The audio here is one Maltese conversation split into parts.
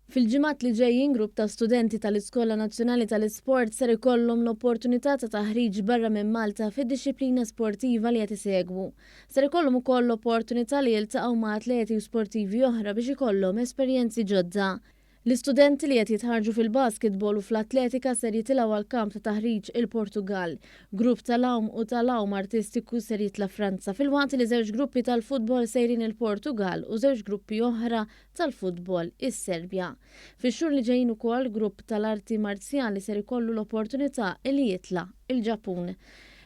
Fil-ġimgħat li ġejjin grupp ta' studenti tal-Iskola Nazzjonali tal-Isport ser ikollhom l-opportunità ta' taħriġ barra minn Malta fid-dixxiplina sportiva li qed isegwu. Ser ikollhom ukoll l-opportunità li jiltaqgħu ma' atleti u sportivi oħra biex ikollhom esperjenzi ġodda. L-istudenti li qed jitħarrġu fil-basketball u fl-atletika ser jitilgħu għall-kamp ta' taħriġ il-Portugall. Grupp tal-għawm u tal-għawm artistiku ser jitla' Franza filwaqt li żewġ gruppi tal-futbol sejrin il-Portugall u żewġ gruppi oħra tal-futbol is-Serbja. Fix-xhur li ġejjin ukoll grupp tal-arti marzjali ser ikollu l-opportunità li jitla' il-Ġappun.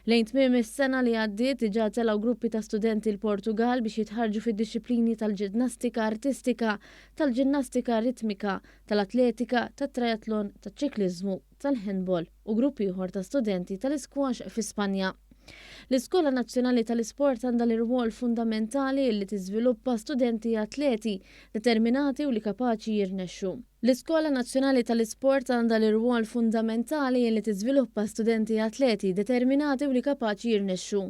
Lejn tmiem is-sena li għaddiet diġà telgħu gruppi ta' studenti l-Portugall biex jitħarrġu fid-dixxiplini tal-ġinnastika artistika, tal-ġinnastika ritmika, tal-atletika, tat-triathlon, taċ-ċikliżmu, tal-handball u grupp ieħor ta' studenti tal-isquash fi Spanja. L-Iskola Nazzjonali tal-Isport għandha l-irwol fundamentali li tiżviluppa studenti atleti determinati u li kapaċi jirnexxu. L-Iskola Nazzjonali tal-Isport għandha l-irwol fundamentali li tiżviluppa studenti atleti determinati u li kapaċi jirnexxu.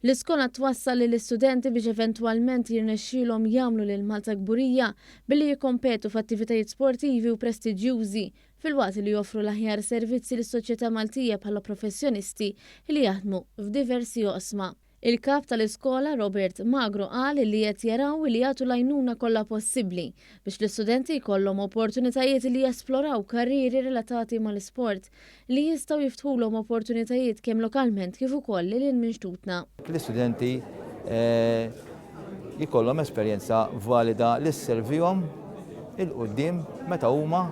L-iskola twassal lill-istudenti biex eventwalment jirnexxielhom jagħmlu lil Malta kburija billi jikkompetu f'attivitajiet sportivi u prestiġjużi filwaqt li joffru l-aħjar servizzi lis-soċjetà Maltija bħala professjonisti li jaħdmu f'diversi oqsma. Il-Kap tal-Iskola Robert Magro qal li qed jaraw li jagħtu l-għajnuna kollha possibbli biex l-istudenti jkollhom opportunitajiet li jesploraw karrieri relatati mal-isport li jistgħu jiftħulhom opportunitajiet kemm lokalment kif ukoll lil hinn minn xtutna. L-istudenti jkollhom esperjenza valida li sservihom 'il quddiem meta huma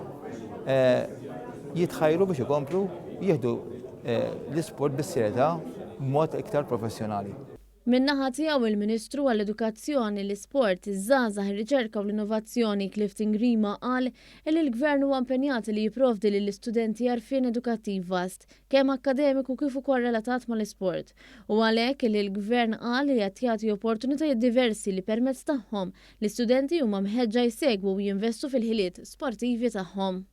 jitħajru biex ikomplu jieħdu l-isport bis-serjetà b'mod iktar professjonali. Min-naħa tiegħu il-Ministru għall-Edukazzjoni, l-Isport, iż-Żgħażagħ, ir-Riċerka u l-Innovazzjoni Clifton Grima qal li l-Gvern huwa impenjat li jipprovdi lill-istudenti għarfien edukattiv vast, kemm akkademiku kif ukoll relatat mal-isport. U għalhekk li l-Gvern qal li qed jagħti opportunitajiet diversi li permezz tagħhom l-istudenti huma mħeġġa jsegwu u jinvestu fil-ħiliet sportivi tagħhom.